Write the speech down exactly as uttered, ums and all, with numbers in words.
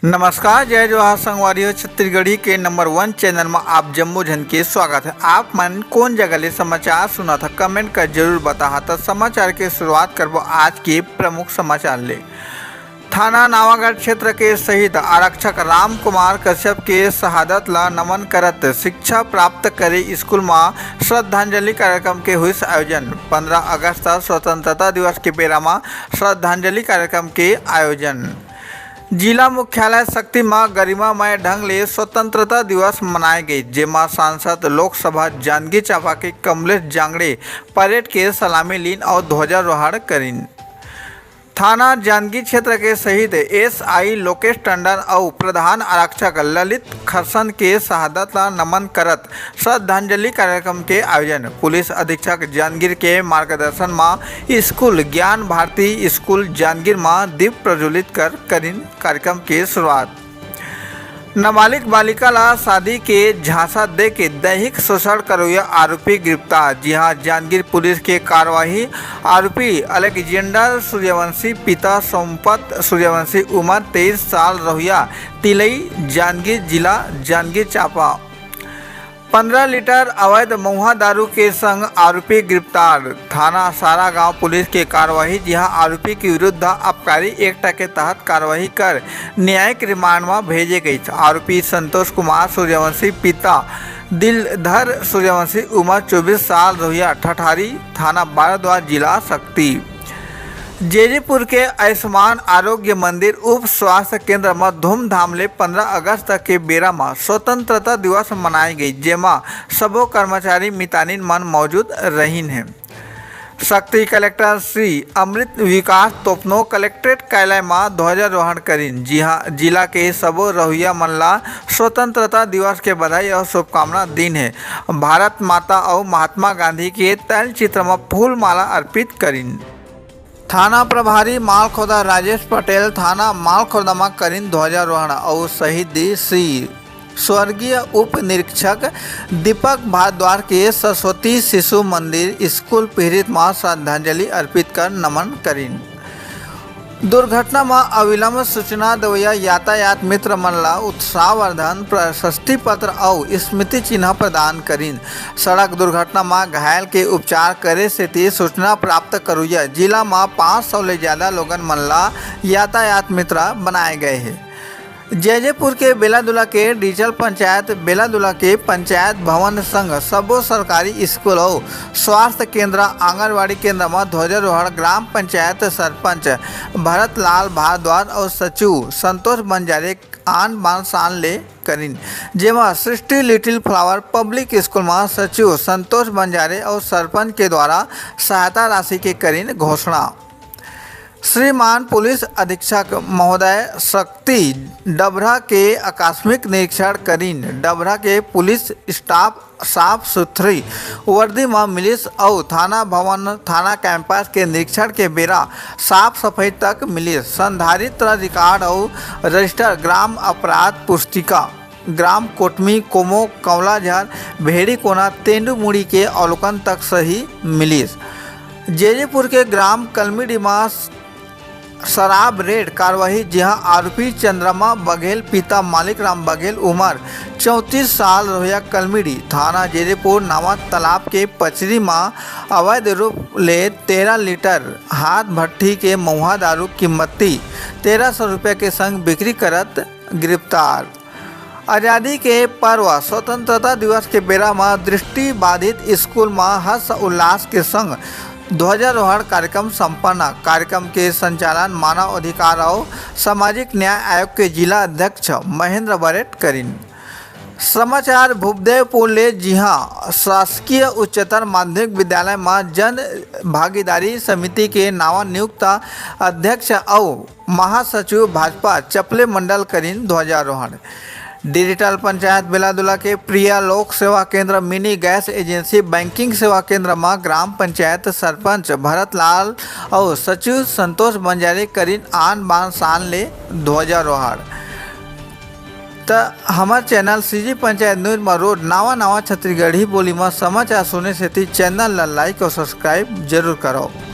नमस्कार, जय जोहार संगवारी हो। छत्तीसगढ़ी के नंबर वन चैनल में आप जम्मो झन के स्वागत है। आप मन कौन जगह ले समाचार सुनत ह, कमेंट कर जरूर बताहा। त समाचार के शुरुआत करबो आज के प्रमुख समाचार ले। थाना नावागढ़ क्षेत्र के शहीद आरक्षक राम कुमार कश्यप के शहादत ला नमन करत शिक्षा प्राप्त करे स्कूल मा श्रद्धांजलि कार्यक्रम के हुइस आयोजन। पंद्रह अगस्त स्वतंत्रता दिवस के बेरा मा श्रद्धांजलि कार्यक्रम के आयोजन। जिला मुख्यालय सक्ती म गरिमामय ढंग ले स्वतंत्रता दिवस मनाए गइस, जेमा सांसद लोकसभा जांजगीर चांपा के कमलेश जांगड़े परेड के सलामी लीन अउ ध्वजारोहण करिन। थाना जांजगीर क्षेत्र के शहीद एसआई लोकेश टंडन अउ प्रधान आरक्षक ललित खरसन के शहादत ला नमन करत श्रद्धांजलि कार्यक्रम के आयोजन। पुलिस अधीक्षक जांजगीर के मार्गदर्शन म स्कूल ज्ञान भारती स्कूल जांजगीर म दीप प्रज्वलित कर करिन कार्यक्रम के शुरुआत। नाबालिग बालिका ला शादी के झांसा दे के दैहिक शोषण करवइया आरोपी गिरफ्तार। जी हां, जांजगीर पुलिस के कार्यवाही। आरोपी अलेक्जेंडर सूर्यवंशी, पिता सोमपत सूर्यवंशी, उम्र तेईस साल, रहुइया तिलई, जांजगीर जिला, जांजगीर चांपा। पंद्रह लीटर अवैध महुआ दारू के संग आरोपी गिरफ्तार। थाना सारागांव पुलिस के कार्यवाही, जिहां आरोपी के विरुद्ध आबकारी एक्ट के तहत कार्यवाही कर न्यायिक रिमांड म भेजे गइस। आरोपी संतोष कुमार सूर्यवंशी, पिता दिलधर सूर्यवंशी, उम्र चौबीस साल, रहुइया ठठारी, थाना बाराद्वार, जिला सक्ती। जेजेपुर के आयुष्मान आरोग्य मंदिर उप स्वास्थ्य केंद्र म धूमधाम ले पंद्रह अगस्त के बेरा म स्वतंत्रता दिवस मनाए गइस, जेमा सबो कर्मचारी मितानिन मन मौजूद रहिन हे। सक्ती कलेक्टर श्री अमृत विकास तोपनो कलेक्ट्रेट कार्यालय म ध्वजारोहण करिन। जी हां, जिला के सबो रहुइया मन ला स्वतंत्रता दिवस के बधाई अउ शुभकामना दीन हे। भारत माता अउ महात्मा गांधी के तैलचित्र म फूलमाला अर्पित करिन। थाना प्रभारी मालखोदा राजेश पटेल थाना मालखोदा म करिन ध्वजारोहण अउ शहीदी श्री स्वर्गीय उप निरीक्षक दीपक भारद्वाज के सरस्वती शिशु मंदिर स्कूल पीड़ित म श्रद्धांजलि अर्पित कर नमन करिन। दुर्घटना म अविलंब सूचना देवइया यातायात मित्र मन ला उत्साहवर्धन प्रशस्ति पत्र अउ स्मृति चिन्ह प्रदान करिन। सड़क दुर्घटना म घायल के उपचार करे सेती सूचना प्राप्त करोइया जिला म पाँच सौ ले ज्यादा लोगन मन ला यातायात मित्र बनाए गए हे। जैजेपुर के बेलादुला के डीजल पंचायत बेलादुला के पंचायत भवन संग सबो सरकारी स्कूल अउ स्वास्थ्य केंद्र, आंगनबाड़ी केंद्र म ध्वजारोहण ग्राम पंचायत सरपंच भरतलाल भारद्वाज अउ सचिव संतोष बंजारे आन बान शान ले करिन, जेमा सृष्टि लिटिल फ्लावर पब्लिक स्कूल म सचिव संतोष बंजारे अउ सरपंच के द्वारा सहायता राशि के करिन घोषणा। श्रीमान पुलिस अधीक्षक महोदय सक्ती डभरा के आकस्मिक निरीक्षण करिन। डभरा के पुलिस स्टाफ साफ सुथरी वर्दी म मिलिस अउ थाना भवन, थाना कैंपस के निरीक्षण के बेरा साफ सफाई तक मिलिस। संधारित्र रिकॉर्ड अउ रजिस्टर, ग्राम अपराध पुस्तिका, ग्राम कोटमी, कोमो, कौलाझर, भेड़ीकोना, तेंदूमुड़ी के अवलोकन तक सही मिलिस। जेजेपुर के ग्राम कलमीडीमा शराब रेड कार्रवाई, जिहां आरोपी चंद्रमा बघेल, पिता मालिक राम बघेल, उम्र चौंतीस साल, रहोइया कलमीडी, थाना जेजेपुर, नावा तालाब के पचरी म अवैध रूप ले तेरह लीटर हाथ भट्ठी के महुआ दारू कीमती तेरह सौ रुपया के संग बिक्री करत गिरफ्तार। आजादी के पर्व स्वतंत्रता दिवस के बेरा म दृष्टि बाधित स्कूल म हर्ष उल्लास के संग ध्वजारोहण कार्यक्रम संपन्न। कार्यक्रम के संचालन मानव अधिकार अउ सामाजिक न्याय आयोग के जिला अध्यक्ष महेंद्र बरेट करिन। समाचार भूपदेवपुर ले, जिहां शासकीय उच्चतर माध्यमिक विद्यालय म जन भागीदारी समिति के नवा नियुक्त अध्यक्ष अउ महासचिव भाजपा चपले मंडल करिन ध्वजारोहण। डिजिटल पंचायत बेलादुला के प्रिया लोक सेवा केंद्र, मिनी गैस एजेंसी, बैंकिंग सेवा केंद्र म ग्राम पंचायत सरपंच भरतलाल अउ सचिव संतोष बंजारे करिन आन बान शान ले ध्वजारोहण। त हमर चैनल सीजी पंचायत न्यूज म रोज नवा नवा छत्तीसगढ़ी बोली म समाचार सुने सेती चैनल ल लाइक अउ सब्सक्राइब जरूर करव।